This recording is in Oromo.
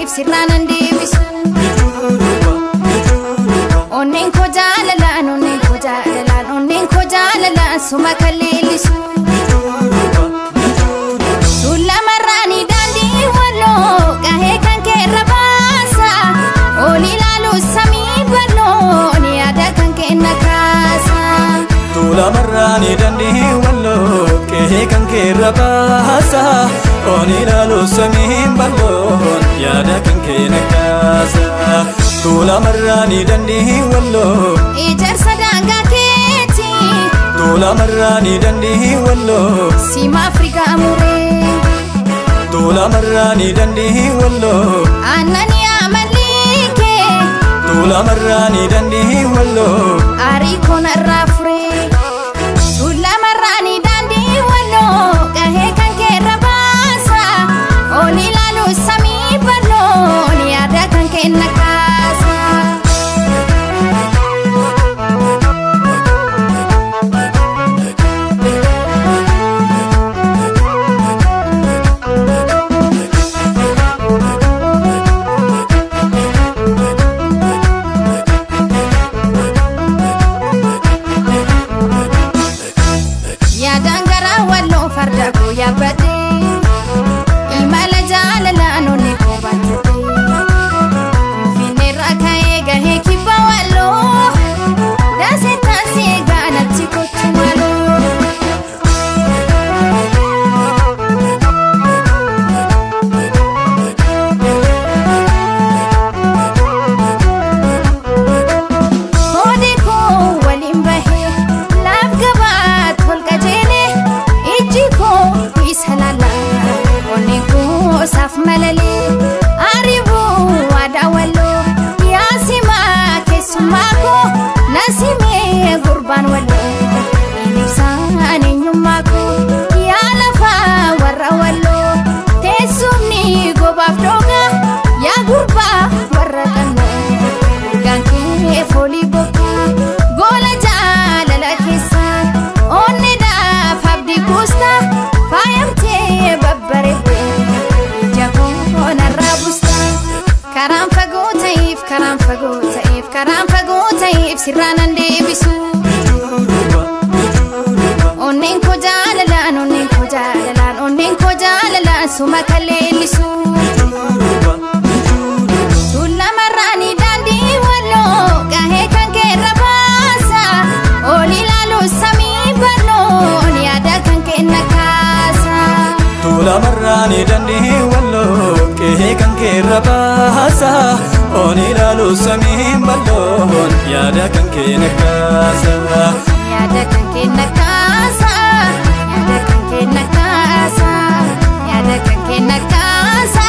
ta'eef sirraan deebisu. Onneen koo jaalalaan, onneen koo jaalalaan, onneen koo jaalalaan suma kan leellisu. Tuulamarraani daandii walloo gahee kan keerra baasa. Ol ilaalu samii bal'oon yaada kan kenna kaasa. Tuulamarraani daandii walloo qe'ee kan keerra baasa. Ol ilaalu samii bal'oon yaada kan kenna kaasa. Tuulamarraani daandii walloo ijaarsa daangaa keeti. Tuulamarraani daandii walloo siima Afrikaa muree. Tuulamarraani daandii walloo aannan yaa mallikee. Tuulamarraani daandii walloo aarii koonarraa furee. Tuulamarraani daandii walloo gahee kan keerra baasa. Ol ilaalu samii bal'oon yaada kan kenna kaasa. Yaadaan garaa walloo farda koo yaabbadhee imala jaalalaan onnee koo baattatee Finfinneerraa ka'ee gahee kibba walloo daasee taasee gaanatti kottu maaloo. Koodee koo waliin bahee laaf gabaat ol qajeelee ijji koo isa laala onneen koo saaf malalee ariibuu aadaa walloo yaasimaa keessummaa koo nasimee gurbaan walloo ibsaan eenyummaa koo yaa lafaa warra walloo teessumni gobaaf dhoogaa yaa gurbaa warra qannoo. Urgaan kee foolii bokkaa gola jaalala keessaa onneedhaaf abdii kuustaa faayamtee babbareeddee ija koonarraa buustaa. Karaan fagoo ta'eef, karaan fagoo ta'eef, karaan fagoo ta'eef sirraan deebisu. Onneen koo jaalalaan, onneen koo jaalalaan, onneen koo jaalalaan suma kan leellisu. Tuulamarraani daandii walloo gahee kan keerra baasa. Ol ilaalu samii bal'oon yaada kan kenna kaasa. Tuulamarraani daandii walloo qe'ee kan keerra baasa. Ol ilaalu samii bal'oon yaada kan kenna kaasa. Yaada kan kenna kaasa. Yaada kan kenna kaasa. Yaada kan kenna kaasa.